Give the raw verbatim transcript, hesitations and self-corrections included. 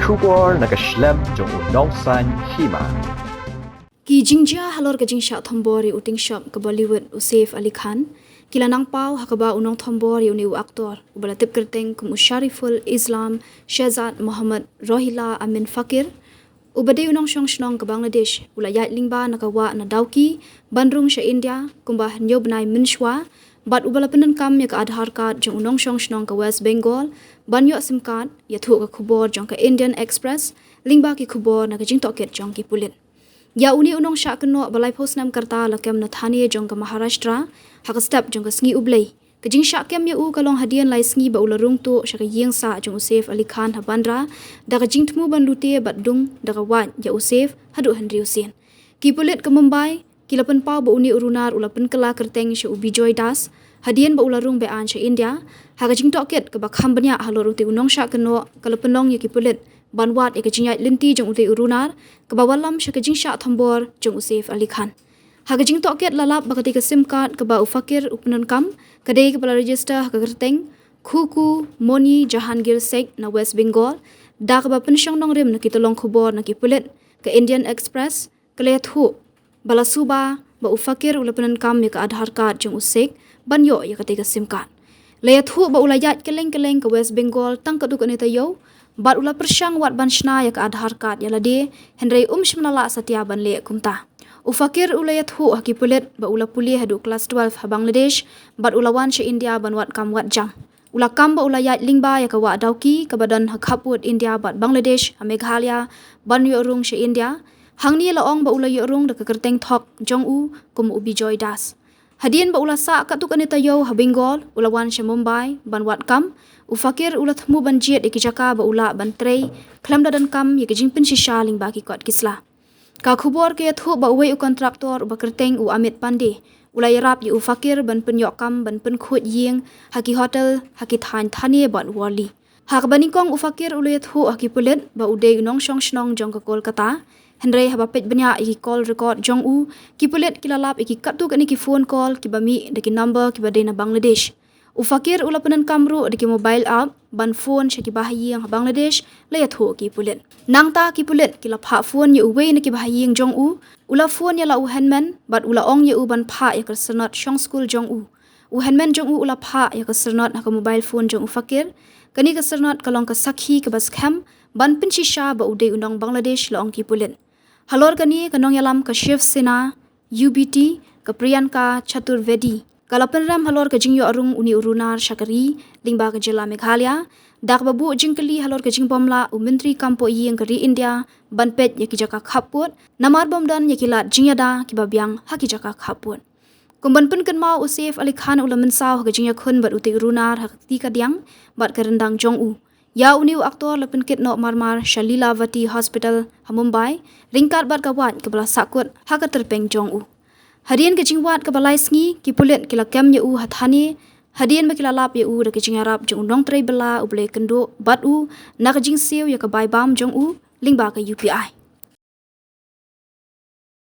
Khubor na ka shlem jong u nongsan hima. Ki jingjia halor ka jingshah thombor ïa u tyngshop ka Bollywood u Saif Ali Khan ki la nang paw ha kaba u nongthombor ïa une u aktor uba la tip kyrteng kum u Shariful Islam Shehzad Mohammad Rohila Amin Fakir, uba dei u nongshong shnong ka Bangladesh, u la ïaid lyngba na ka wah na Dawki ban rung sha India kumba hynñiew bnai mynshuwa, bad uba la pyndonkam ïa ka Aadhaar card jong u nongshong shnong ka West Bengal ban ïoh sim card, ïathuh ka khubor jong ka Indian Express lyngba ki khubor na ka jingtohkit jong ki pulit. Ïa une u nongshah kynnoh ba laiphew snem ka rta la kem na thane jong ka Maharashtra ha ka step jong ka sngi U Blei. Ka jingshah kem ïa u ka long hadien lai sngi ba u la rung tuh sha ka ïing sah jong u Saif Ali Khan ha Bandra da ka jingthmu ban lute bad dung da ka wait ïa u Saif haduh hynriew sien. Ki pulit ka Mumbai ki la pynpaw ba une u runar u la pynkylla kyrteng sha u Bijoy Das hadien ba u la rung beaiñ sha India. Ha ka jingtohkit kaba kham bniah halor ute u nongshah kynnoh, ka la pynlong ïa ki pulit ban wad ïa ka jingïaid lynti jong ute u runar kaba wallam sha ka jingshah thombor jong u Saif Ali Khan. Ha ka jingtohkit la lap ba katei ka sim card kaba u Fakir u pyndonkam ka dei kaba la register ha ka kyrteng Khuku Moni Jahangir Sheikh na West Bengal. Da kaba pynshong nongrim na ki tyllong khubor na ki pulit, ka Indian Express ka la ïathuh ba la suba ba u Fakir u la pyndonkam ïa ka Aadhaar card jong u Sheikh ban ïoh ïa katei ka sim card. La ïathuh ba u la ïaid kylleng kylleng ka West Bengal tang katto katne taïew bad u la pyrshang wad ban shna ïa ka Aadhaar card ïa lade, hynrei um shym la lah satia ban leh kumta. U Fakir u la ïathuh ha ki pulit ba u la pule haduh klas twelve ha Bangladesh bad u la wan sha India ban wad kam wad jam. U la kam ba u la ïaid lyngba ïa ka wah Dawki kaba don ha khappud India bad Bangladesh ha Meghalaya ban ïoh rung sha India. Hangne la ong ba u la ïoh rung da ka kyrteng thok jong u kum u Bijoy Das. Hadien ba u la sah katto katne taïew ha Bengal, u la wan sha Mumbai ban wad kam. U Fakir u la thmu ban jied ïa ki jaka ba u lah ban trei khlem da donkam ïa ka jingpynshisha lyngba ki kot ki sla. Ka khubor ka ïathuh ba uwei u kontraktor uba kyrteng u Amit Pandey u la ïarap ïa u Fakir ban pynïoh kam ban pynkhuid ïing ha ki hotel ha ki thaiñ thane bad Worli. Ha kaba nyngkong u Fakir u la ïathuh ha ki pulit ba u dei u nongshong shnong jong ka Kolkata, hynrei haba peit bniah ïa ki call record jong u, ki pulit ki la lap ïa ki katto katne ki phone call kiba mih da ki number kiba dei na Bangladesh. U Fakir u la pyndonkam ruh da ki mobile app ban phone sha ki bahaïing ha Bangladesh, la ïathuh ki pulit. Nangta ki pulit ki la phah phone ïa uwei na ki bahaïing jong u, u la phone ïa la u hynmen bad u la ong ïa u ban phah ïa ka syrnod shong skul jong u. U hynmen jong u u la phah ïa ka syrnod ha ka mobile phone jong u Fakir. Kane ka syrnod ka long ka sakhi kaba skhem ban pynshisha ba u dei u nong Bangladesh, la ong ki pulit. Halor kane ka nongïalam ka Shiv Sena, U B T, ka Priyanka Chaturvedi, ka la pynrem halor ka jingïoh rung une u runar sha ka ri lyngba ka jylla Meghalaya da kaba buh jingkylli halor ka jingbym lah u Myntri Kam Pohïing ka ri India ban peit ïa ki jaka khappud namar bym don ïa ki lad jingïada kiba biang ha ki jaka khappud. Kum ban pynkynmaw, u Saif Ali Khan u la mynsaw ha ka jingïakhun bad ute u runar ha ka kti kadiang bad ka ryndang jong u. Ïa une u aktor la pynkit noh marmar sha Lilavati Hospital ha Mumbai ryngkat bad ka wait kaba la sahkut ha ka tyrpeng jong u. Hadien ka jingwad kaba lai sngi, ki pulit ki la kem ïa u ha thane hadien ba ki la lap ïa u da ka jingïarap jong u nongtrei bylla uba la ïakynduh bad u na ka jingsiew ïa ka bai bam jong u lyngba ka U P I.